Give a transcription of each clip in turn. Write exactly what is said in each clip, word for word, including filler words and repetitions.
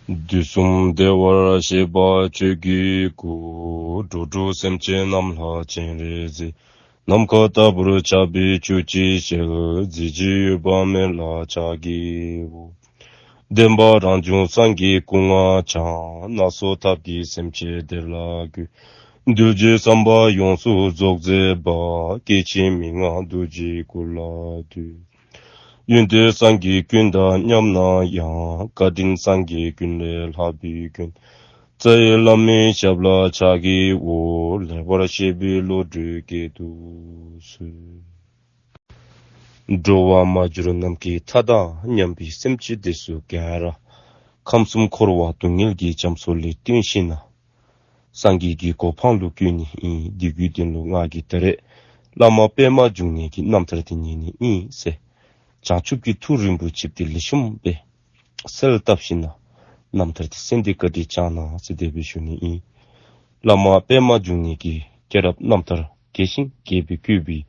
དུས་གསུམ་བདེ་བར་གཤེགས་པ་ཆོས་ཀྱི་སྐུ། འགྲོ་དྲུག་སེམས་ཅན་རྣམས་ལ་སྤྱན་རས་གཟིགས། ནམ་མཁའ་ལྟ་བུར་ཁྱབ་པའི་ཆོས་ཀྱི་ཞལ། གཟི་བརྗིད་གཡོ་བ་མེད་ལ་ཕྱག་བགྱིའོ། བདེན་པ་རང་བྱུང་སངས་རྒྱས་སྐུ་ལྔ་འཆང་། སྣ་ཚོགས་ཐབས་ཀྱིས་སེམས་ཅན་བདེ་ལ་འགོད། གདུལ་བྱའི་བསམ་པ་ཡོངས་སུ་རྫོགས་མཛད་པ། སྐྱེ་འཆི་མི་མངའ་རྡོ་རྗེའི་སྐུ་ལ་འདུད། ཡོན་ཏན་སངས་རྒྱས་ཀུན་དང་མཉམ་ན་ཡང་། བཀའ་དྲིན་སངས་རྒྱས་ཀུན་ལས་ལྷག་པའི་མགོན། རྩ་བའི་བླ་མའི་ཞབས་ལ་ཕྱག་བགྱིའོ། ལེགས་པར་བཤད་པའི་བློ་གྲོས་བསྐྱེད་དུ་གསོལ། འགྲོ་བ་མ་གྱུར་ནམ་མཁའི་མཐའ་དང་མཉམ་པའི་སེམས་ཅན་འདི་ཚུ་ག་ར། ཁམས་གསུམ་འཁོར་བ་སྡུག་བསྔལ་གྱི་རྒྱ་མཚོ་ལས་བཏོན་ཞིནམ་ན། སངས་རྒྱས་ཀྱི་གོ་འཕང་ལུ་བཀོད་ནི་ཨིན། འདི་གི་དོན་ལུ་ང་གིས་ད་རེས་བླ་མ་པདྨ་འབྱུང་གནས་ཀྱི་རྣམ་ཐར་འདི་ཉན་ནི་ཨིན་ཟེར། བྱང་ཆུབ་ཀྱི་ཐུགས་རིན་པོ་ཆེ་འདི་ལེགས་ཤོམ་སྦེ་གསལ་བཏབ་ཞིནམ་ན་རྣམ་ཐར་འདི་གསན་ཏེ་བཀའ་དྲིན་བསྐྱང་གནང་ཟེར་དེ་སྦེ་ཞུ་ནི་ཨིན། བླ་མ་པདྨ་འབྱུང་གནས་ཀྱི་སྐྱེས་རབས་རྣམ་ཐར་རྒྱས་ཤིང་རྒྱས་པར་བཀོད་པའི་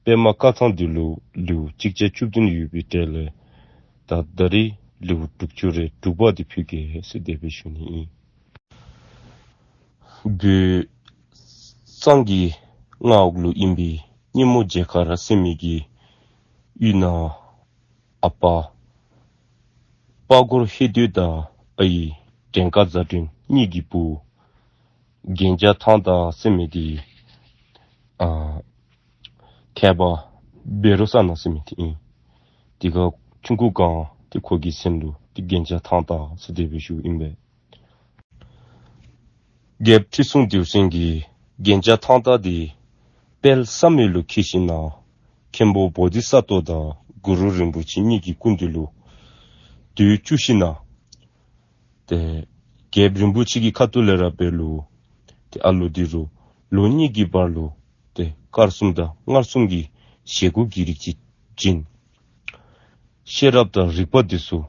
པདྨ་བཀའ་ཐང་འདི་ལུ་ལེའུ་གཅིག་བརྒྱ་བཅུ་བདུན་ཡོད་པའི་གྲས་ལས། ད་ད་རེས་ལེའུ་དྲུག་ཅུ་རེ་དྲུག་པ་འདི་ཕུལ་གེ་ཟེར་དེ་སྦེ་ཞུ་ནི་ཨིན། བོད་གཙང་གི་མངའ་འོག་ལུ་ཨིན་པའི་སྙེ་མོ་མཇལ་མཁར་ཟེར་མི་གི་ཡུལ་ནང་ཨ་པ་པ་གོར་ཧེ་སྟོད་དང་ཨའི་དྲན་དཀར་བཟའ་སྒྲོན་གཉིས་ཀྱི་བུ་རྒྱན་ཆ་ཐང་ཏ་ཟེར་མི་དེ་ཨ་མཁས་པ་བཻ་རོ་ཙ་ན་ཟེར་མི་དེ་ཨིན། དེ་ག་ཆུང་ཀུ་གང་དེ་ཁོ་གི་སེམས་ལུ་དེ་རྒྱན་ཆ་ཐང་ཏ་ཟེར་དེ་སྦེ་ཞུཝ་ཨིན་པས། རྒྱལཔོ་ཁྲི་སྲོང་ལྡེའུ་བཙན་གྱིས་རྒྱན་ཆ་ཐང་ཏ་དེ་དཔལ་བསམ་ཡས་ལུ་འཁྱིད་ཞིནམ་ན་མཁན་པོ་བོ་དྷི་ས་ཏྭ་དང་གུ་རུ་རིན་པོ་ཆེ་གཉིས་ཀྱི་སྐུ་མདུན་ལུ་སྡོད་བཅུག་ཞིནམ་ན། ཏེ་རྒྱལཔོ་རིན་པོ་ཆེ་གི་ཁ་ཐུག་ལས་ར་འབད་རུང་ཏེ་ཨ་ལོ་འདི་རུ་ལོ་གཉིས་ཀྱི་བར་ལུ་ཏེ་དཀར་གསུམ་དང་མངར་གསུམ་གྱི་བཞེས་སྒོ་གི་རིགས་ཅིག་བྱིན། ཤེས་རབ་དང་རིག་པ་འདི་ཚུ་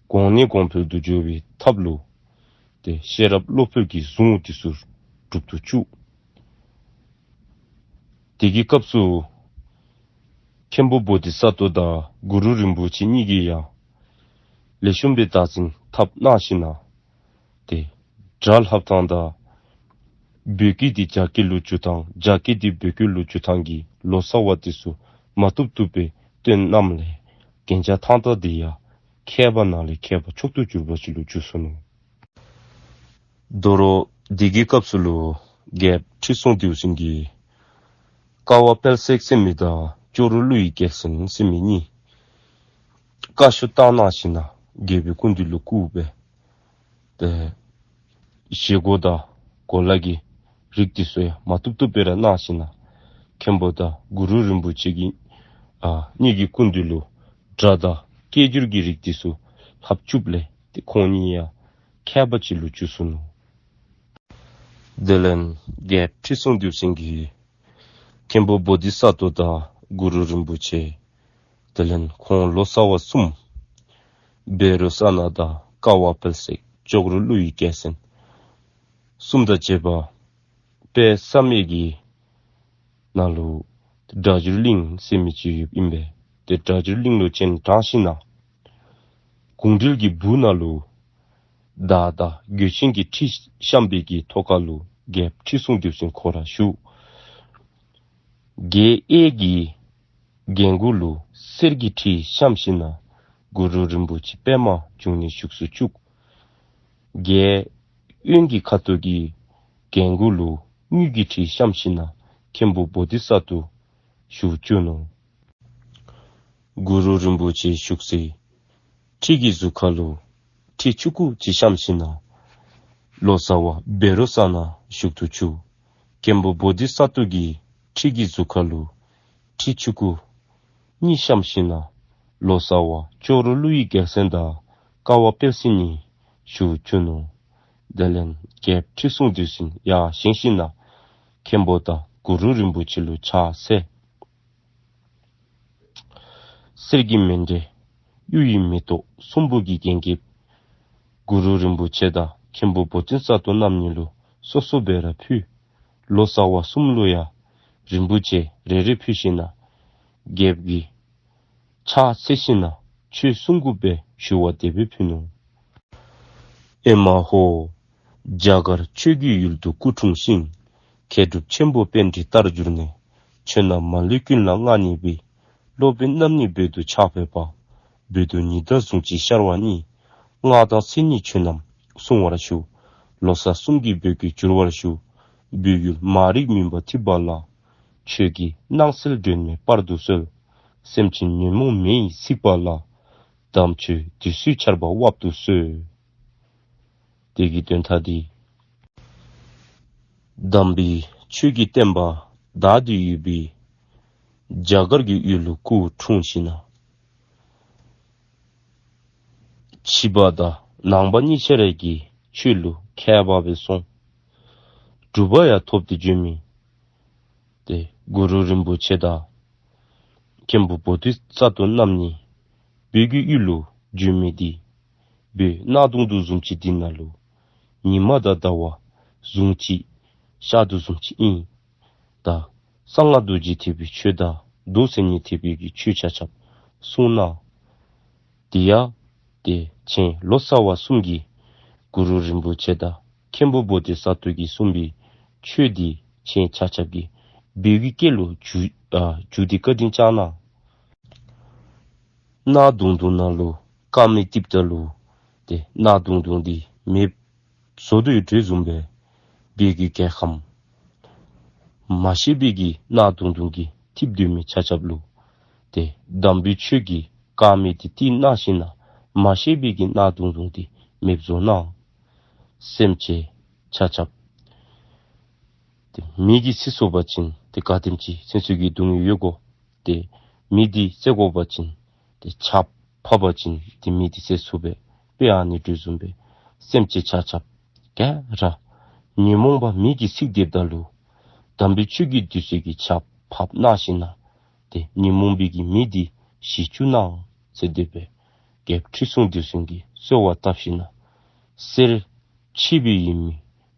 གོང་ནས་གོང་འཕེལ་དུ་འགྱོ་བའི་ཐབས་ལུ་ཏེ་ཤེས་རབ་བློ་འཕེལ་གྱི་གཟུངས་འདི་ཚུ་སྒྲུབ་ཏུ་བཅུག། དེ་གི་སྐབས་སུ་མཁན་པོ་བོ་དྷི་ས་ཏྭ་དང་གུ་རུ་རིན་པོ་ཆེ་གཉིས་ཀྱིས་ཡང་ལེགས་ཤོམ་སྦེ་བདག་འཛིན་འཐབ་གནང་ཞིནམ་ན་ཏེ་སྒྲ་ལྷབ་ཐངས་དང་བོད་སྐད་འདི་རྒྱ་སྐད་ལུ་བསྒྱུར་ཐངས་རྒྱ་སྐད་འདི་བོད་སྐད་ལུ་བསྒྱུར་ཐངས་ཀྱི་ལོ་ཙཱ་བ་འདི་ཚུ་མ་བཏུབ་བཏུབ་སྦེ་བཏོན་གནངམ་ལས་རྒྱན་ཆ་ཐང་ཏ་འདི་ཡང་མཁས་པ་ནང་ལས་མཁས་པ་མཆོག་ཏུ་གྱུར་པ་ཅིག་ལུ་གྱུར་སོ་ནུག། དོ་རུང་དེ་གི་སྐབས་སུ་ལུ་རྒྱལཔོ་ཁྲི་སྲོང་ལྡེའུ་བཙན་གྱིས་ཀ་བ་དཔལ་བརྩེགས་ཟེར་མི་དང་ལྕོག་རོ་ཀླུ་ཡི་རྒྱལ་མཚན་ཟེར་མི་གཉིས་བཀའ་ཤོག་བཏང་གནང་ཞིནམ་ན་རྒྱལ་པོའི་སྐུ་མདུན་ལུ་བསྐུར་སྦེ་ཏེ་བཞེས་སྒོ་དང་གོ་ལ་གི་རིགས་འདི་ཚུ་ཡང་མ་བཏུབ་བཏུབ་སྦེ་ར་གནང་ཞིནམ་ན་མཁན་པོ་དང་གུ་རུ་རིན་པོ་ཆེ་གི་ཨ་གཉིས་ཀྱི་སྐུ་མདུན་ལུ་སྒྲ་དང་སྐད་སྒྱུར་གྱི་རིགས་འདི་ཚུ་ལྷབ་བཅུགཔ་ལས་ཏེ་ཁོང་གཉིས་ཡང་མཁས་པ་ཅིག་ལུ་གྱུར་སོ་ནུག། དེ་ལས་རྒྱལཔོ་ཁྲི་སྲོང་ལྡེའུ་བཙན་གྱིས་མཁན་པོ་བོ་དྷི་ས་ཏྭ་དང་གུ་རུ་རིན་པོ་ཆེ་དེ་ལས་ཁོང་ལོ་ཙཱ་བ་གསུམ་བཻ་རོ་ཙ་ན་དང་ཀ་བ་དཔལ་བརྩེགས་ལྕོག་རོ་ཀླུ་ཡི་རྒྱལ་མཚན་གསུམ་དང་བཅས་པ་དཔལ་བསམ་ཡས་ཀྱི་ནང་ལུ་སྒྲ་སྒྱུར་གླིང་ཟེར་མི་ཅིག་ཡོདཔ་ཨིན་པས། ཏེ་སྒྲ་སྒྱུར་གླིང་ལུ་སྤྱན་དྲངས་ཞིནམ་ན་གུང་གྲལ་གྱི་སྦུག་ན་ལུ་མདའ་དང་གོས་ཆེན་གྱི་ཁྲི་བཤམས་པའི་གི་ཐོག་ཁ་ལུ་རྒྱལཔོ་ཁྲི་སྲོང་ལྡེའུ་བཙན་ཁོ་ར་བཞུགས། བརྒྱད་གཡས་ཀྱི་གྱལ་མགུ་ལུ་གསེར་གྱི་ཁྲི་བཤམས་ཞིནམ་ན་གུ་རུ་རིན་པོ་ཆེ་པདྨ་འབྱུང་གནས་བཞུགས་སུ་བཅུག། བརྒྱད་གཡོན་གྱི་ཁ་ཐུག་གི་གྱལ་མགུ་ལུ་དངུལ་གྱི་ཁྲི་བཤམས་ཞིནམ་ན་མཁན་པོ་བོ་དྷི་ས་ཏྭ་བཞུགས་བཅུག་ནུག། གུ་རུ་རིན་པོ་ཆེ་བཞུགས་སའི་ཁྲི་གི་གཟུགས་ཁ་ལུ་ཁྲི་ཆུང་ཀུ་ཅིག་བཤམས་ཞིནམ་ན་ལོ་ཙཱ་བ་བཻ་རོ་ཙ་ན་བཞུགས་སུ་བཅུག། མཁན་པོ་བོ་དྷི་ས་ཏྭ་གིས་ཁྲི་གི་གཟུགས་ཁ་ལུ་ཁྲི་ཆུང་ཀུ་གཉིས་བཤམས་ཞིནམ་ན་ལོ་ཙཱ་བ་ལྕོག་རོ་ཀླུ་ཡི་རྒྱལ་མཚན་དང་ཀ་བ་དཔལ་བརྩེགས་གཉིས་བཞུགས་བཅུག་ནུག། དེ་ལས་རྒྱལཔོ་ཁྲི་སྲོང་ལྡེའུ་བཙན་ཡར་བཞེངས་ཞིནམ་ན་མཁན་པོ་དང་གུ་རུ་རིན་པོ་ཆེ་ལུ་ཕྱག་འཚལ། གསེར་གྱི་མཎྜལ་གཡུ་ཡི་མེ་ཏོག་སྲོག་ཕུང་གི་རྒྱན་བརྒྱབ། གུ་རུ་རིན་པོ་ཆེ་དང་མཁན་པོ་བོ་དྷི་ས་ཏྭ་རྣམ་གཉིས་ལུ་སོ་སོ་སྦེ་ར་ཕུལ། ལོ་ཙཱ་བ་གསུམ་ལུ་ཡང་རིན་པོ་ཆེ་རེ་རེ་ཕུལ་ཞིནམ་ན་རྒྱལཔོ་གིས་ཕྱག་འཚལ་ཞིནམ་ན་ཆོས་གསུང་དགོ་པའི་ཞུ་བ་དེ་སྦེ་ཕུལ་ནུག། ཨེ་མ་ཧོ། རྒྱ་གར་ཆོས་ཀྱི་ཡུལ་དུ་སྐུ་འཁྲུངས་ཤིང་། མཁས་གྲུབ་ཆེན་པོ་པཎྜི་ཏར་གྱུར་ནས། ཆོས་རྣམས་མ་ལུས་ཀུན་ལ་མངའ་བརྙེས་པའི། སློབ་དཔོན་རྣམ་གཉིས་བོད་དུ་ཕྱག་ཕེབས་པ། བོད་དུ་ཉི་ཟླ་ཟུང་གཅིག་ཤར་བ་ཉིད། སྔགས་དང་མཚན་ཉིད་ཆོས་རྣམས་གསུང་བར་ཞུ། ལོ་གསར་གསུམ་གྱི་བོད་སྐད་བསྒྱུར་བར་ཞུ། བོད་ཡུལ་མ་རིག་མུན་པ་འཐིབས་པ་ལ། ཆོས་ཀྱི་སྣང་གསལ་སྒྲོན་མེ་སྤར་དུ་གསོལ། སེམས་ཅན་ཉོན་མོངས་མེ་ཡིས་འཚིག་པ་ལ། དམ་ཆོས་བདུད་རྩིའི་ཆར་པ་དབབ་ཏུ་གསོལ། དེ་གི་དོན་དག་འདི། དམ་པའི་ཆོས་ཀྱི་བསྟན་པ་དར་ཏེ་ཡོད་པའི་རྒྱ་གར་གྱི་ཡུལ་ལུ་སྐུ་འཁྲུངས་ཤིང་ན། ཕྱི་པ་དང་ནང་པ་གཉིས་ཆ་ར་གི་ཆོས་ལུ་མཁས་པ་སྦེ་སོང་། གྲུབ་པ་ཡང་ཐོབ་སྟེ་བྱོན་མི། ཏེ་གུ་རུ་རིན་པོ་ཆེ་དང་མཁན་པོ་བོ་དྷི་ས་ཏྭ་རྣམ་གཉིས་བོད་ཀྱི་ཡུལ་ལུ་བྱོན་མི་འདི། བོད་གནག་དུང་དུང་བཟུམ་ཅིག་འདི་ནང་ལུ་ཉི་མ་དང་ཟླ་བ་བཟུམ་ཅིག་ཤར་དོ་བཟུམ་ཅིག་ཨིན། ད་གསང་སྔགས་རྡོ་རྗེ་ཐེག་པའི་ཆོས་དང་མདོ་མཚན་ཉིད་ཐེག་པའི་གི་ཆོས་ཆ་ཁྱབ་གསུངས་ན། དེ་ཡང་ཏེ་ཆེན་ལོ་ཙཱ་བ་གསུམ་གྱིས་གུ་རུ་རིན་པོ་ཆེ་དང་མཁན་པོ་བོ་དྷི་ས་ཏྭ་གིས་གསུངས་པའི་ཆོས་འདི་ཆེན་ཆ་ཁྱབ་ཀྱིས་བོད་ཀྱི་སྐད་ལུ་བསྒྱུར་ཨ་བསྒྱུར་ཏེ་བཀའ་དྲིན་བསྐྱངས་གནང་། གནག་དུང་དུང་ནང་ལུ་དཀར་མེ་འཐིབས་ད་ལུ་ཏེ་གནག་དུང་དུང་འདི་མེདཔ་བཟོ་དོ་ཡོད་དོ་བཟུམ་སྦེ་བོད་ཀྱི་རྒྱལ་ཁམས་མ་ཤེས་པའི་གི་གནག་དུང་དུང་གིས་འཐིབས་སྡོད་མི་ཆ་ཁྱབ་ལུ་ཏེ་དམ་པའི་ཆོས་ཀྱི་དཀར་མེ་འདི་བཏེགས་གནང་ཞིནམ་ན་མ་ཤེས་པའི་གི་གནག་དུང་དུང་འདི་མེདཔ་བཟོ་གནང་། སེམས་ཅན་ཆ་ཁྱབ་ཏེ་མེ་གིས་བསད་ཚུགས་པ་ཅིན་ཏེ་ག་དེམ་ཅིག་སེམས་ཅན་གྱི་སྡུག་བསྔལ་ཡོད་གོ། ཏེ་མེ་འདི་བསད་དགོ་པ་ཅིན་ཏེ་ཆརཔ་ཕབ་པ་ཅིན་ཏེ་མེ་འདི་བསད་ཚུགས་པས། དཔེ་ཨ་ནི་འདི་བཟུམ་སྦེ་སེམས་ཅན་ཆ་ཁྱབ་ག་ར་ཉོན་མོངས་པ་མེ་གིས་བསད་སྡོདཔ་ད་ལུ་དམ་པའི་ཆོས་ཀྱི་བདུད་རྩི་གི་ཆརཔ་ཕབ་གནང་ཞིནམ་ན་ཏེ་ཉོན་མོངས་པའི་གི་མེ་འདི་ཞི་བཅུག་གནང་ཟེར་དེ་སྦེ་རྒྱལཔོ་ཁྲི་སྲོང་ལྡེའུ་བཙན་གྱིས་གསོལ་བ་བཏབ་ཞིནམ་ན་གསེར་ཕྱེ་བའི་ཡིན་མི་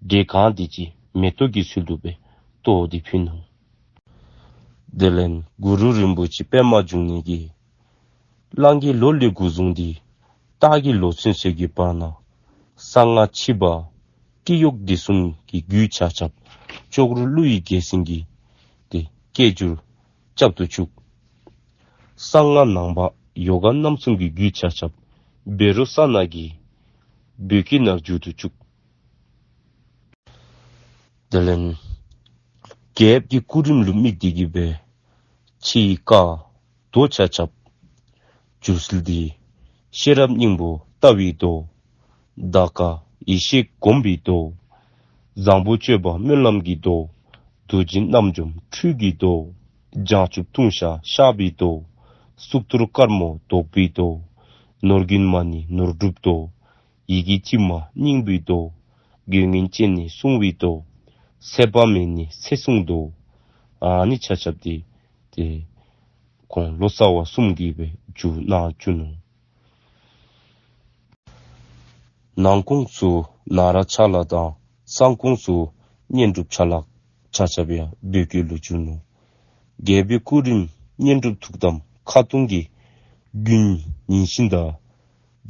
འདྲེ་གང་འདི་ཅིག་མེ་ཏོག་གི་ཚུལ་དུ་སྦེ་གཏོར་ཏེ་ཕུལ་ནུག། དེ་ལས་གུ་རུ་རིན་པོ་ཆེ་པདྨ་འབྱུང་གནས་ཀྱིས་གླང་གི་ལོ་ལས་འགོ་བཟུང་སྟེ་སྟག་གི་ལོ་ཚུན་ཚོད་ཀྱི་བར་ན་གསང་སྔགས་ཕྱི་པ་ཀྲི་ཡོག་སྡེ་གསུམ་གྱི་རྒྱུད་ཆ་ཁྱབ་ཅོག་རོ་ཀླུ་ཡི་རྒྱལ་མཚན་གྱིས་ཏེ་སྐད་སྒྱུར་རྐྱབ་ཏུ་བཅུག། གསང་སྔགས་ནང་པ་ཡོ་ག་རྣམ་གསུམ་གྱི་རྒྱུད་ཆ་ཁྱབ་བཻ་རོ་ཙ་ན་གིས་བོད་སྐད་ནང་བསྒྱུར་དུ་བཅུག། དེ་ལས་རྒྱལཔོ་གི་སྐུ་རིམ་ལུ་དམིགས་ཏེ་གི་སྦེ་ཕྱི་ཡི་བཀའ་མདོ་ཆ་ཁྱབ་བསྒྱུར་ཚུལ་འདི་ཤེས་རབ་སྙིང་པོ་ལྟ་བའི་མདོ། འདའ་ཀ་ཡེ་ཤེས་སྒོམ་པའི་མདོ། བཟང་པོ་སྤྱོད་པ་སྨོན་ལམ་གྱི་མདོ། རྡོ་རྗེ་རྣམ་འཇོམས་འཕྲུལ་གྱི་མདོ། བྱང་ཆུབ་ལྟུང་བཤགས་བཤགས་པའི་མདོ། གཙུག་ཏོར་དཀར་མོ་བཟློག་པའི་མདོ། ནོར་རྒྱུན་མ་ཎི་ནོར་སྒྲུབ་མདོ། ཡི་གེ་གཅིག་མ་སྙིང་པོའི་མདོ། དགེ་བསྙེན་བཅས་ནས་གསུང་བའི་མདོ། ཚེ་དཔག་མེད་ནས་ཚེ་གསུང་མདོ། ཨ་ནི་ཆ་ཁྱབ་འདི་ཏེ་ཁོང་ལོ་ཙཱ་བ་གསུམ་གྱིས་སྦེ་བསྒྱུར་གནང་བཅུག་ནུག། ནང་ཁོངས་སུ་ན་ར་ཕྱག་ལག་དང་གསང་ཁོངས་སུ་བསྙེན་སྒྲུབ་ཆ་ལག་ཆ་ཁྱབ་ཡང་བོད་སྐད་ལུ་བསྒྱུར་ནུག། རྒྱལ་པོའི་སྐུ་རིམ་བསྙེན་སྒྲུབ་ཐུགས་དམ་ཁ་ཏོན་གྱི་རྒྱུན་ཉིན་བཞིན་དང་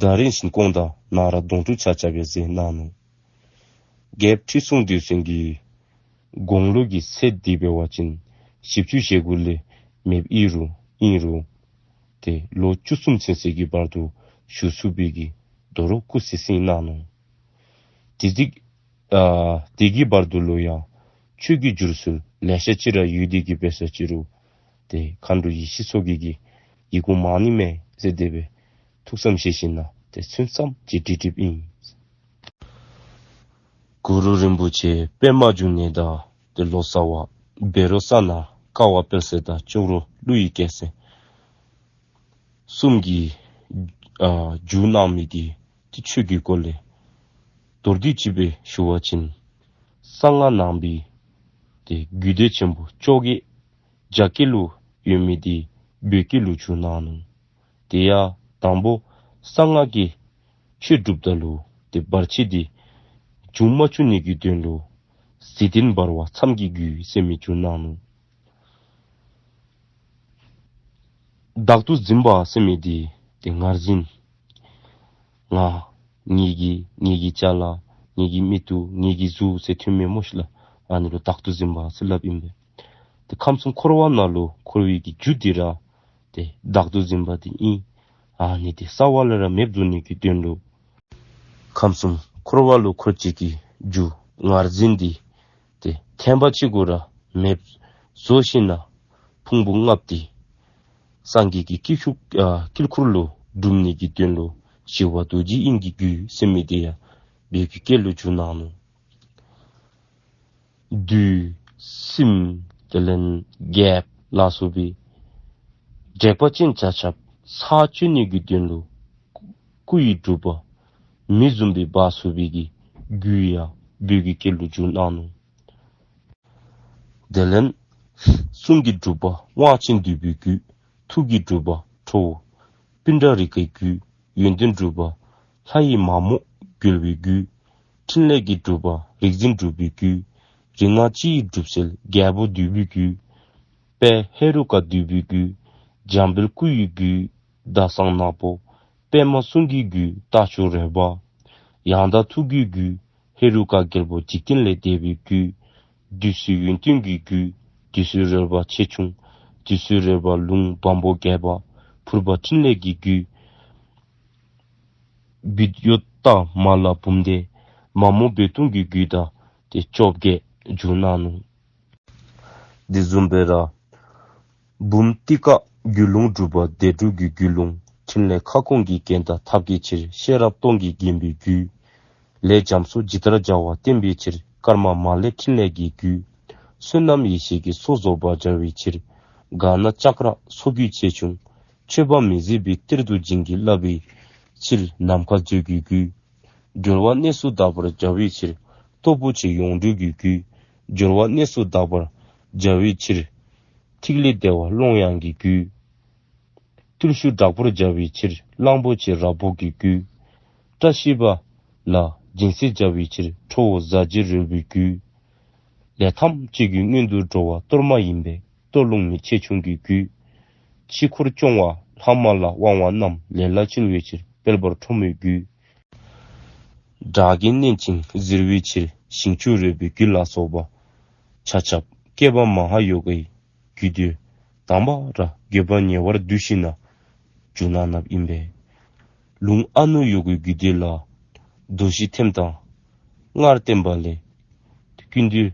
ཟླ་རེ་བཞིན་སྐོང་དང་ན་ར་དོང་སྤྲུགས་ཆ་ཁྱབ་ཡང་མཛད་གནང་ནུག། རྒྱལཔོ་ཁྲི་སྲོང་ལྡེའུ་བཙན་གྱི་དགུང་ལོ་གི་ཚད་འདི་འབད་བ་ཅིན་བཞི་བཅུ་ཞེ་དགུ་ལས་མེདཔ་ཨིན་རུང་ཨིན་རུང་ཏེ་ལོ་བཅུ་གསུམ་ཚུན་ཚོད་ཀྱི་བར་དུ་བཞུགས་ཚུགས་པའི་གི་དོ་རུང་སྐུ་ཚེ་བསྲིང་གནང་ནུག། དེ་ཚིག་ཨ་དེ་གི་བར་དུ་ལུ་ཡང་ཆོས་ཀྱི་བསྒྱུར་སྲོལ་ལེ་ཤ་ཅིག་ར་ཡོད་དེ་གི་འབད་ས་ཅིག་རུང་ཏེ་མཁའ་འགྲོ་ཡེ་ཤེས་མཚོ་རྒྱལ་གྱིས་ཡི་གུ་མང་ནི་མས་ཟེར་དེ་སྦེ་ཐུགས་བསམ་བཞེས་ཞིནམ་ན་ཏེ་ཚུན་ཙམ་ཅིག་བྲིས་བྲིསཔ་ཨིན། གུ་རུ་རིན་པོ་ཆེ་པདྨ་འབྱུང་གནས་དང་ཏེ་ལོ་ཙཱ་བ་བཻ་རོ་ཙ་ན་ཀ་བ་དཔལ་བརྩེགས་དང་ཅོག་རོ་ཀླུ་ཡི་རྒྱལ་མཚན་གསུམ་གྱིས་ཨ་བསྒྱུར་གནང་མི་འདི་ཏེ་ཆོས་ཀྱི་སྐོར་ལས་མདོར་བསྡུས་ཅིག་སྦེ་ཞུ་བ་ཅིན་གསང་སྔགས་ནང་པའི་ཏེ་རྒྱུད་སྡེ་ཆེན་པོ་བཅོ་བརྒྱད་རྒྱ་སྐད་ལུ་ཡོད་མི་འདི་བོད་སྐད་ལུ་བསྒྱུར་གནང་ནུག། དེ་ཡང་དང་པོ་གསང་སྔགས་ཀྱི་ཆོས་སྒྲུབ་ད་ལུ་ཏེ་བར་ཆད་འདི་འབྱུང་མ་བཅུག་ནི་གི་དོན་ལུ་གཟི་ལྡན་འབར་བ་མཚམས་ཀྱི་རྒྱུད་ཟེར་མི་བསྒྱུར་གནང་ནུག། བདག་ཏུ་འཛིན་པ་ཟེར་མི་འདི་ཏེ་ངར་འཛིན་ང་ ངེད་ཀྱི་ངེད་ཀྱི་ཅ་ལག་ངེད་ཀྱི་མིག་ཏོ་ངེད་ཀྱི་གཟུགས་ཟེར་ཐོན་མེད་མོ་ཞིག་ལ། ཨ་ནི་ལོ་བདག་ཏུ་འཛིན་པ་ཟེར་ལབ་ཡིན་པས། དེ་ཁམས་གསུམ་འཁོར་བ་ནང་ལོ་འཁོར་བའི་གི་རྒྱུ་འདི་ར་དེ་བདག་ཏུ་འཛིན་པ་དེ་ཡིན། ཨ་ནི་དེ་རྩ་བ་ལ་ར་མེད་བཟོ་ནི་གི་དོན་ལོ། ཁམས་གསུམ་འཁོར་བ་ལོ་འཁོར་བྱེད་ཀྱི་རྒྱུ་ངར་འཛིན་འདི་དེ་ཐེམ་པ་གཅིག་གུ་ར་མེད་བཟོ་ཞིན་ན་ཕུང་པོ་ལྔ་པོ་དེ་སངས་རྒྱས་ཀྱི་དཀྱིལ་ཤུགས་ཨ་དཀྱིལ་འཁོར་ལོ་སྒྲུབ་ནི་གི་དོན་ལོ་ཞི་བ་རྡོ་རྗེ་དབྱིངས་ཀྱི་རྒྱུད་ཟེར་མི་དེ་ཡང་བོད་ཀྱི་སྐད་ལོ་བསྒྱུར་གནང་ནོ། བདུད། སྲིན། དེ་ལས་རྒྱལཔོ་ལ་སོགས་པའི་དྲེགས་པ་ཅན་ཆ་ཁྱབ་ཚར་གཅོད་ནི་གི་དོན་ལུ། སྐུ་ཡི་སྒྲུབ་པ། མི་བཟུམ་པའི་བ་སོ་བའི་གི་རྒྱུད་ཡང་བོད་ཀྱི་སྐད་ལུ་བསྒྱུར་གནང་ནུག། དེ་ལས་གསུང་གི་སྒྲུབ་པ་དབང་ཆེན་འདུས་པའི་རྒྱུད། ཐུགས་ཀྱི་སྒྲུབ་པ་ཁྲོ་བོ་པུཎྜ་རི་ཀའི་རྒྱུད། ཡོན་ཏན་སྒྲུབ་པ་ལྷ་ཡི་མ་མོ་རྒྱལ་བའི་རྒྱུད། ཕྲིན་ལས་ཀྱི་སྒྲུབ་པ་རིག་འཛིན་གྲུབ་པའི་རྒྱུད། རིག་སྔགས་སྤྱི་ཡི་སྒྲུབ་སེལ་རྒྱལ་པོ་འདུས་པའི་རྒྱུད། དཔལ་ཧེ་རུ་ཀ་འདུས་པའི་རྒྱུད། འཇམ་དཔལ་སྐུ་ཡི་རྒྱུད། ཟླ་གསང་ནག་པོ། པདྨ་གསུང་གི་རྒྱུད་རྟ་མཆོག་རོལ་པ། ཡང་དག་ཐུགས་ཀྱི་རྒྱུད། ཧེ་རུ་ཀ་རྒྱལ་པོ་འཇིག་རྟེན་ལས་འདས་པའི་རྒྱུད། བདུད་རྩི་ཡོན་ཏན་གྱི་རྒྱུད། བདུད་རྩི་རོལ་པ་ཆེ་ཆུང་། བདུད་རྩི་རོལ་པ་ལུང་བམ་པོ་བརྒྱད་པ། ཕུར་པ་ཕྲིན་ལས་ཀྱི་རྒྱུད། བིད་ཡོད་ཏ་མ་ལ་འབུམ་སྡེ། མ་མོ་རྦོད་གཏོང་གི་རྒྱུད་དང་དེ་བཅོ་བརྒྱད་བསྒྱུར་གནང་ནུག། འདི་བཟུམ་སྦེ་ར། འབུམ་ཏི་ཀ་རྒྱུད་ལུང་སྒྲུབ་པ་བདེ་སྒྲུབ་ཀྱི་རྒྱུད་ལུང་ཕྲིན་ལས་ཁ་སྐོང་གི་རྒྱན་དང་ཐབས་ཀྱི་ཕྱིར་ཤེས་རབ་སྟོང་གིས་བརྒྱན་པའི་རྒྱུད། ལས་རྒྱ་མཚོ་ཇི་ལྟར་སྦྱར་བ་བསྟན་པའི་ཕྱིར་ཀརྨ་མ་ལེ་ཕྲིན་ལས་ཀྱི་རྒྱུད། བསོད་ནམས་ཡེ་ཤེས་ཀྱི་མཚོ་རྫོགས་པར་སྦྱར་བའི་ཕྱིར་ག་ན་ལྕགས་ར་མཚོ་རྒྱུད་ཆེ་ཆུང་། ཆོས་པ་མི་བཟད་པའི་གཏེར་དུ་བྱིན་གྱིས་བརླབས་པའི་ཕྱིར་ནམ་མཁའ་མཛོད་ཀྱི་རྒྱུད། སྦྱོར་བ་གནས་སུ་དག་པར་སྦྱར་བའི་ཕྱིར་སྟོབས་པོ་ཆེ་ཡོངས་གྲོལ་གྱི་རྒྱུད། སྦྱོར་བ་གནས་སུ་དག་པར་སྦྱར་བའི་ཕྱིར་ཐིག་ལེ་བདེ་བ་ཀློང་ཡངས་ཀྱི་རྒྱུད། བརྟུལ་ཞུགས་དྲག་པོར་སྦྱར་བའི་ཕྱིར་གླང་པོ་ཆེ་རབ་འབོག་གི་རྒྱུད། བཀྲ་ཤིས་པ་ལ་སྦྱིན་སྲེག་སྦྱར་བའི་ཕྱིར་ཁྲོ་བོ་ཟ་བྱེད་རོལ་པའི་རྒྱུད། ལས་ཐམས་ཅད་ཀྱི་སྔོན་དུ་འགྲོ་བ་གཏོར་མ་ཡིན་པས་གཏོར་རླུང་མི་ཆེ་ཆུང་གི་རྒྱུད། ཕྱི་འཁོར་སྐྱོང་བ་ལྷག་མ་ལ་དབང་བ་རྣམས་ལས་ལ་འཆོལ་བའི་ཕྱིར་དཔལ་འབར་ཁྲོ་མོའི་རྒྱུད། དགྲ་བགེགས་མནན་ཅིང་གཟིར་བའི་ཕྱིར་ཞིང་བཅུ་རོལ་པའི་རྒྱུད་ལ་སོགས་པ་ཆ་ཁྱབ་བསྐྱེད་པ་མ་ཧཱ་ཡོ་གའི་རྒྱུད་སྡེ་དང་པ་ར་དགོས་པ་ཉེ་བར་བསྡུས་ཤིང་ན་བསྒྱུར་གནང་གནངམ་ཡིན་པས། ལུང་ཨ་ནུ་ཡོ་གའི་རྒྱུད་སྡེ་ལ་མདོ་བཞི་ཐེམ་དང་སྔར་བསྟན་པ་ལས་ཀུན་འདུས་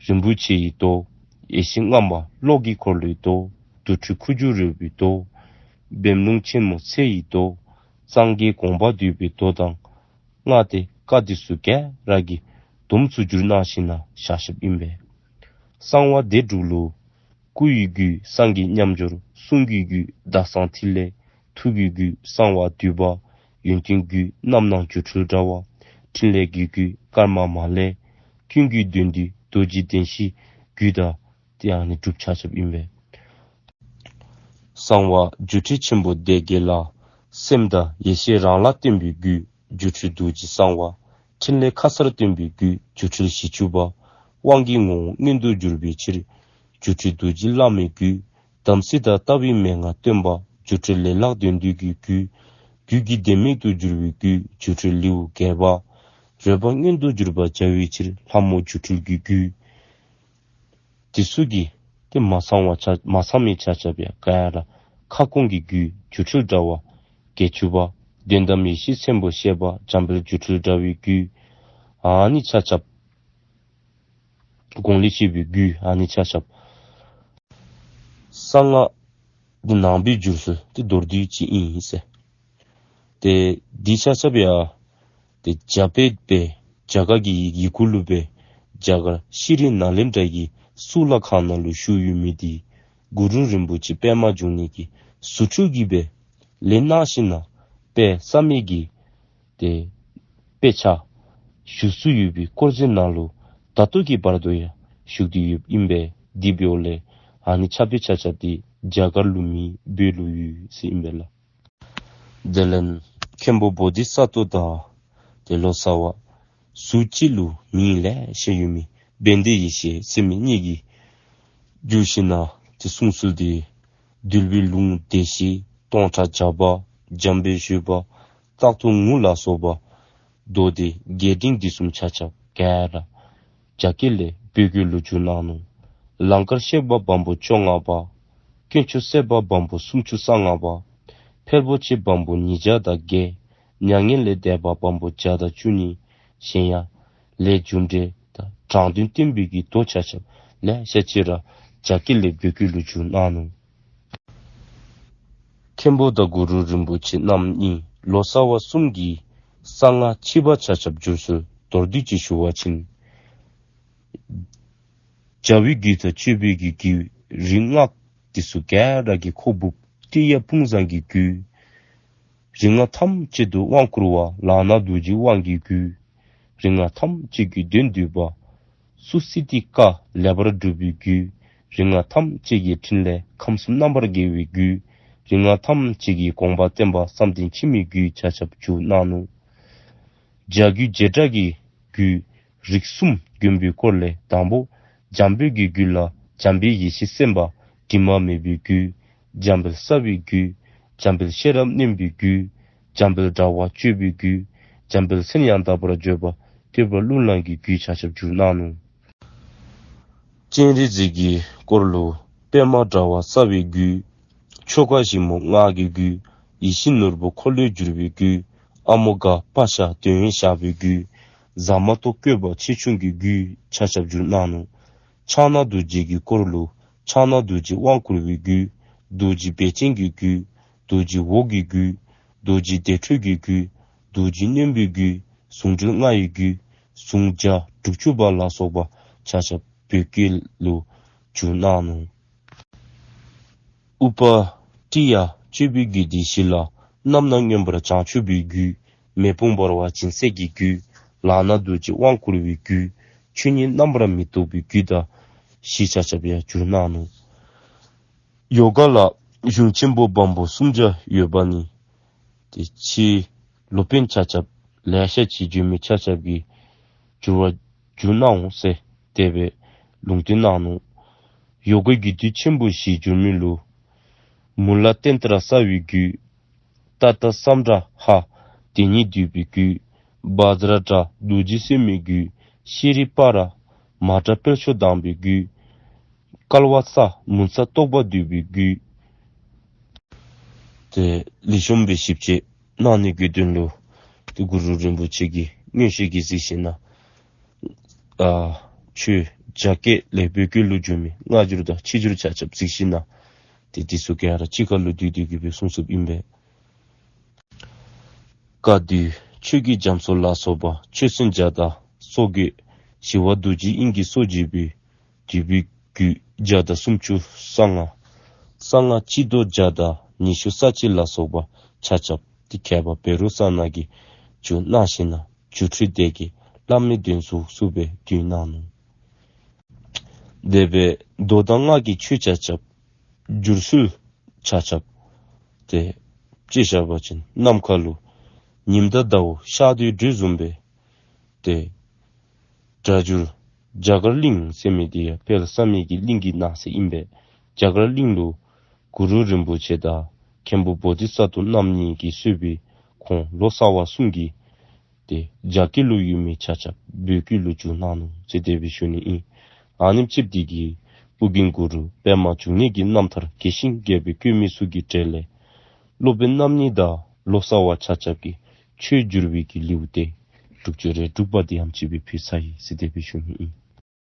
རིན་པོ་ཆེ་ཡི་མདོ། ཡེ་ཤེས་རྔམ་པ་གློག་གི་འཁོར་ལོའི་མདོ། དུར་ཁྲོད་ཁུ་བྱུག་རོལ་པའི་མདོ། བེམ་ལུང་ཆེན་མོ་ཚེ་ཡི་མདོ། སངས་རྒྱས་དགོངས་པ་འདུས་པའི་མདོ་དང་། ལྔ་སྟེ་བཀའ་འདི་ཚུ་ག་ར་གི་སྡོམ་ཚུ་བསྒྱུར་གནང་ཞིང་ན་བཞག་བཞགཔ་ཨིན་པས། གསང་བ་སྡེ་དྲུག་ལུ། སྐུ་ཡི་རྒྱུད་སངས་རྒྱས་མཉམ་སྦྱོར། གསུང་གི་རྒྱུད་ཟླ་གསང་ཐིག་ལེ། ཐུགས་ཀྱི་རྒྱུད་གསང་བ་འདུས་པ། ཡོན་ཏན་རྒྱུད་རྣམ་སྣང་སྒྱུ་འཕྲུལ་དྲྭ་བ། ཕྲིན་ལས་ཀྱི་རྒྱུད་ཀརྨ་མ་ལེ། ཀུན་གྱི་དོན་འདུས་རྡོ་རྗེ་གདན་བཞིའི་རྒྱུད་དང་། དེ་ཡང་ནི་སྒྲུབ་ཆ་ཁྱབ་ཨིན་པས། གསང་བ་སྒྱུ་འཕྲུལ་ཆེན་པོ་སྡེ་བརྒྱད་ལ། སེམས་དང་ཡེ་ཤེས་རང་ལ་བརྟེན་པའི་རྒྱུད། སྒྱུ་འཕྲུལ་རྡོ་རྗེ་གསང་བ། ཕྲིན་ལས་ཁ་གསལ་སྟོན་པའི་རྒྱུད། སྒྱུ་འཕྲུལ་བཞི་བཅུ་པ། དབང་གི་ངོ་བོ་མངོན་དུ་གྱུར་པའི་ཕྱིར། སྒྱུ་འཕྲུལ་རྡོ་རྗེ་བླ་མའི་རྒྱུད། དམ་ཚིག་དང་ལྟ་བའི་མན་ངག་སྟོན་པ། སྒྱུ་འཕྲུལ་ལེ་ལག་དོན་བསྡུས་ཀྱི་རྒྱུད། རྒྱུད་ཀྱི་ལྡེ་མིག་ཏུ་གྱུར་པའི་རྒྱུད། སྒྱུ་འཕྲུལ་ལེའུ་བརྒྱད་པ། རོལ་པ་མངོན་དུ་གྱུར་པ་སྦྱར་བའི་ཕྱིར་ལྷ་མོ་སྒྱུ་འཕྲུལ་གྱི་རྒྱུད། དེ་ཚུ་གི་དེ་མ་ཚང་བ་ཆ་མ་ཚང་མི་ཆ་ཁྱབ་ཡང་ག་ཡ་ར་ཁ་སྐོང་གི་རྒྱུད་སྒྱུ་འཕྲུལ་དྲྭ་བ་བརྒྱད་ཅུ་པ། དོན་དམ་ཡེ་ཤེས་ཆེན་པོ་བཤད་པ་འཇམ་དཔལ་སྒྱུ་འཕྲུལ་དྲྭ་བའི་རྒྱུད། ཨ་ནི་ཆ་ཁྱབ། དགོངས་ལས་བཤད་པའི་རྒྱུད་ཨ་ནི་ཆ་ཁྱབ། གསང་སྔགས་འདི་ནང་པའི་བསྒྱུར་སྲོལ་དེ་མདོར་བསྡུས་ཅིག་ཨིན་ཟེར། དེ་འདི་ཆ་ཁྱབ་ཡ། དེ་རྒྱ་བོད་པའི་རྒྱ་གར་གྱི་ཡི་གུ་ལུ་བའི་རྒྱ་གར་ཤྲཱི་ནཱ་ལེནྡྲ་གི་གཙུག་ལག་ཁང་ནང་ལུ་བཞུགས་ཡོད་མི་དེ་གུ་རུ་རིན་པོ་ཆེ་པདྨ་འབྱུང་གནས་ཀྱི་རྫུ་འཕྲུལ་གྱིས་སྦེ་ལེན་གནང་ཞིན་ན་དཔེ་བསམ་ཡས་ཀྱི་དེ་དཔེ་ཆ་བཞུགས་སུ་ཡོད་པའི་དཀོར་མཛོད་ནང་ལུ་ད་ལྟོ་གི་བར་དུ་ཡང་བཞུགས་ཏེ་ཡོདཔ་ཨིན་པས། དེ་འབདཝ་ལས་ཨ་ནི་ཕྱག་དཔེ་ཆ་ཁྱབ་དེ་རྒྱ་གར་ལུ་མེན་བོད་ལུ་ཡོད་ཟེར་ཨིན་པས་ལགས། དེ་ལས་མཁན་པོ་བོ་དྷི་ས་ཏྭ་དང་དེ་ལོ་ཙཱ་བ་ཟུར་གཅིག་ལུ་མིང་ལེ་ཤ་ཡོད་མི་བན་དེ་ཡེ་ཤེས་ཟེར་མི་གཉིས་ཀྱིས་བསྒྱུར་ཞིན་ན་དེ་གསུང་སྲོལ་དེ་འདུལ་བའི་ལུང་སྡེ་བཞི་སྟོང་ཕྲག་བརྒྱ་པ་འཇམ་དཔལ་བཞི་པ་རྟག་ཏུ་ངུ་ལ་སོགས་པ་ མདོ་སྡེ་རྒྱས་འབྲིང་བསྡུས་གསུམ་ཆ་ཁྱབ་ག་ར་རྒྱ་སྐད་ལས་བོད་སྐད་ལུ་བསྒྱུར་གནང་ནུག། ལང་ཀར་གཤེགས་པ་བམ་པོ་བཅོ་ལྔ་པ། དཀོན་མཆོག་སྲས་པ་བམ་པོ་སུམ་ཅུ་རྩ་ལྔ་པ། ཕལ་པོ་ཆེ་བམ་པོ་ཉིས་བརྒྱ་དང་བརྒྱད། མྱ་ངན་ལས་འདས་པ་བམ་པོ་བརྒྱ་དང་བཅུ་གཉིས། གཞན་ཡང་ལས་རྒྱུ་འབྲས་དང་དྲང་དོན་བསྟན་པའི་གི་མདོ་ཆ་ཁྱབ་ལེ་ཤ་ཅིག་ར་རྒྱ་སྐད་ལས་བོད་སྐད་ལུ་བསྒྱུར་གནང་ནུག། མཁན་པོ་དང་གུ་རུ་རིན་པོ་ཆེ་རྣམ་གཉིས་ལོ་ཙཱ་བ་གསུམ་གྱི་གསང་སྔགས་ཕྱི་པ་ཆ་ཁྱབ་བསྒྱུར་སྲོལ་མདོར་བསྡུས་ཅིག་ཞུ་བ་ཅིན། བྱ་བའི་རྒྱུད་དང་སྤྱོད་པའི་གི་རྒྱུད་རིག་སྔགས་དེ་ཚུ་ག་ར་གི་ཁོག་འབུབས་ཏི་ཡ་ཕུང་བཟང་གི་རྒྱུད། རིག་སྔགས་ཐམས་ཅད་དུ་དབང་བསྐུར་བ་ལག་ན་རྡོ་རྗེའི་དབང་གི་རྒྱུད། རིག་སྔགས་ཐམས་ཅད་ཀྱི་དོན་བསྡུས་པ། སུ་སི་ཏི་ཀ་ལེགས་པར་གྲུབ་པའི་རྒྱུད། རིག་སྔགས་ཐམས་ཅད་ཀྱི་ཕྲིན་ལས་ཁམས་གསུམ་རྣམ་པར་རྒྱལ་བའི་རྒྱུད། རིག་སྔགས་ཐམས་ཅད་ཀྱི་དགོངས་པ་བསྟན་པ་བསམ་གཏན་ཕྱི་མའི་རྒྱུད་ཆ་ཁྱབ་བསྒྱུར་གནང་ནུག། བྱ་རྒྱུད་བྱེ་བྲག་གི་རྒྱུད་རིགས་གསུམ་མགོན་པོའི་སྐོར་ལས་དང་པོ། འཇམ་དཔལ་གྱི་རྒྱུད་ལ་འཇམ་དཔལ་ཡེ་ཤེས་སེམས་དཔའ་དྲི་མ་མེད་པའི་རྒྱུད། འཇམ་དཔལ་རྩ་བའི་རྒྱུད། འཇམ་དཔལ་ཤེས་རབ་རྣོན་པོའི་རྒྱུད། འཇམ་དཔལ་དྲ་བ་གཅོད་པའི་རྒྱུད། འཇམ་དཔལ་མཚན་ཡང་དག་པར་བརྗོད་པ་སྟོན་པ་ཀླུ་ལྷ་གི་རྒྱུད་ཆ་ཁྱབ་བསྒྱུར་གནང་ནུག། སྤྱན་རས་གཟིགས་ཀྱི་སྐོར་ལུ་པདྨ་དྲ་བ་རྩ་བའི་རྒྱུད། ཆོ་ག་ཞིབ་མོ་སྔགས་ཀྱི་རྒྱུད། ཡིད་བཞིན་ནོར་བུ་འཁོར་ལོས་སྒྱུར་བའི་རྒྱུད། ཨ་མོ་གྷ་པཱ་ཤ་འདོད་ཡོན་བཤགས་པའི་རྒྱུད། ཟ་མ་ཏོག་བཀོད་པ་ཆེ་ཆུང་གི་རྒྱུད་ཆ་ཁྱབ་བསྒྱུར་གནང་ནུག། ཕྱག་ན་རྡོ་རྗེ་གི་སྐོར་ལུ་ཕྱག་ན་རྡོ་རྗེ་དབང་བསྐུར་བའི་རྒྱུད། རྡོ་རྗེ་སྦས་ཆེན་གྱི་རྒྱུད། རྡོ་རྗེ་འོག་གི་རྒྱུད། རྡོ་རྗེ་བདེ་ཁྲོས་ཀྱི་རྒྱུད། རྡོ་རྗེ་རྣོན་པོའི་རྒྱུད། ཟུང་འབྲེལ་ལྔ་ཡི་རྒྱུད། ཟུང་བརྒྱ་དྲུག་ཅུ་པ་ལ་སོགས་པ་ཆ་ཁྱབ་བོད་སྐད་ལུ་བསྒྱུར་གནང་ནུག། ཨུ་པ་ཏི་ཡ་སྤྱོད་པའི་རྒྱུད་སྡེ་བཞི་ལ་རྣམ་སྣང་མངོན་པར་བྱང་ཆུབ་པའི་རྒྱུད། མེ་དཔུང་འབར་བ་སྦྱིན་སྲེག་གི་རྒྱུད། ལག་ན་རྡོ་རྗེ་དབང་བསྐུར་བའི་རྒྱུད། ཆོས་ཉིད་རྣམ་པར་མི་རྟོག་པའི་རྒྱུད་དང་བཞི་ཆ་ཁྱབ་ཡང་བསྒྱུར་གནང་ནུག། ཡོ་ག་ལ་གཞུང་ཆེན་པོ་བམ་པོ་སུམ་བརྒྱ་ཡོད་པ་ནི། དེ་ཕྱིའི་སློབ་དཔོན་ཆ་ཁྱབ་ལེ་ཤ་ཅིག་བརྒྱུད་མི་ཆ་ཁྱབ་ཀྱིས་བསྒྱུར་བ་བསྒྱུར་གནང་འོང་ཟེར་དེ་སྦེ་ལུང་བསྟན་གནང་ནུག། ཡོ་ག་རྒྱུད་སྡེ་ཆེན་པོ་བཞི་བསྒྱུར་མི་ལུ། མུ་ལ་ཏནྟྲ་རྩ་བའི་རྒྱུད། ཏ་ཏ་སམ་བྷྲ་ཧ་དེ་ཉིད་བསྡུས་པའི་རྒྱུད། བཛྲ་དྲ་རྡོ་རྗེ་སེམས་དཔའི་རྒྱུད། ཤྲཱི་པཱ་ར་མ་དྲ་དཔལ་མཆོག་གདམས་པའི་རྒྱུད། ཀལ་ཝ་ཙ་མུ་ཙ་རྟོགས་པ་བསྡུས་པའི་རྒྱུད། དེ་ལས་གཞུང་པའི་ཞིབ་དཔྱད་གནང་ནི་གི་དོན་ལུ། དེ་གུ་རུ་རིན་པོ་ཆེ་གིས་མངོན་ཤེས་ཀྱིས་གཟིགས་ཞིན་ན། ཨ་ཆོས་རྒྱ་སྐད་ལས་བོད་སྐད་ལུ་བསྒྱུར་མི་སྔ་འགྱུར་དང་ཕྱི་འགྱུར་ཆ་ཁྱབ་གཟིགས་ཞིན་ན། དེ་དེ་ཚུ་ག་ར་གཅིག་ཁར་ལུ་བསྡུས་བསྡུས་ཀྱི་སྦེ་གསུངས་གསུངསཔ་ཨིན་པས། བཀའ་བསྡུས་ཆོས་ཀྱི་རྒྱ་མཚོ་ལ་སོགས་པ་ཆོས་ཚན་བརྒྱ་དང་སོ་བརྒྱད། ཞི་བ་རྡོ་རྗེ་དབྱིངས་ཀྱི་སྲོག་འབྱེད་པའི་བསྡུས་པའི་རྒྱུད་བརྒྱ་དང་སུམ་ཅུ་རྩ་ལྔ། གསང་སྔགས་སྤྱི་ལྡོག་བརྒྱ་དང་ཉི་ཤུ་རྩ་གཅིག་ལ་སོགས་པ་ཆ་ཁྱབ་དེ་མཁས་པ་བཻ་རོ་ཙ་ན་གིས་བསྒྱུར་གནང་ཞིན་ན་སྒྱུ་འཕྲུལ་སྡེ་དགེ་བླ་མའི་གདན་ཟུག་སུ་སྦེ་བསྡུས་གནང་ནུག། དེ་སྦེ་མདོ་དང་སྔགས་ཀྱི་ཆོས་ཆ་ཁྱབ། བསྒྱུར་སྲོལ་ཆ་ཁྱབ། དེ་ཅི་བཤད་པ་ཅིན་ནམ་མཁའ་ལུ་ཉིམ་དང་ཟླཝ་ཤར་དུས་སྦྲུལ་བཟུམ་སྦེ། དེ་སྒྲ་བསྒྱུར་རྒྱ་གར་གླིང་ཟེར་མི་དེ་ཡང་དཔལ་བསམ་ཡས་ཀྱི་གླིང་གི་ནང་གསེས་ཨིན་པས། རྒྱ་གར་གླིང་ལུ་གུ་རུ་རིན་པོ་ཆེ་དང་མཁན་པོ་བོ་དྷི་ས་ཏྭ་རྣམ་གཉིས་ཀྱིས་གཙོས་པའི་ཁོང་ལོ་ཙཱ་བ་གསུམ་གྱིས། དེ་རྒྱ་སྐད་ལུ་ཡོད་མི་ཆ་ཁྱབ་བོད་སྐད་ལུ་བསྒྱུར་གནང་ནུག་ཟེར་དེ་སྦེ་ཞུ་ནི་ཨིན། ཨ་ནེམ་ཅིག་དེ་གིས་ཨོ་རྒྱན་གུ་རུ་པདྨ་འབྱུང་གནས་ཀྱི་རྣམ་ཐར་རྒྱས་ཤིང་རྒྱས་པར་བཀོད་མི་ཚུ་གི་གྲས་ལས། སློབ་དཔོན་རྣམ་གཉིས་དང་ལོ་ཙཱ་བ་ཆ་ཁྱབ་ཀྱིས་ཆོས་བསྒྱུར་བའི་གི་ལེའུ་སྟེ་དྲུག་ཅུ་རེ་དྲུག་པ་དེ་ཡང་ཅིག་སྦེ་ཕུལ་ཚར་ཡི་ཟེར་དེ་སྦེ་ཞུ་ནི་ཨིན།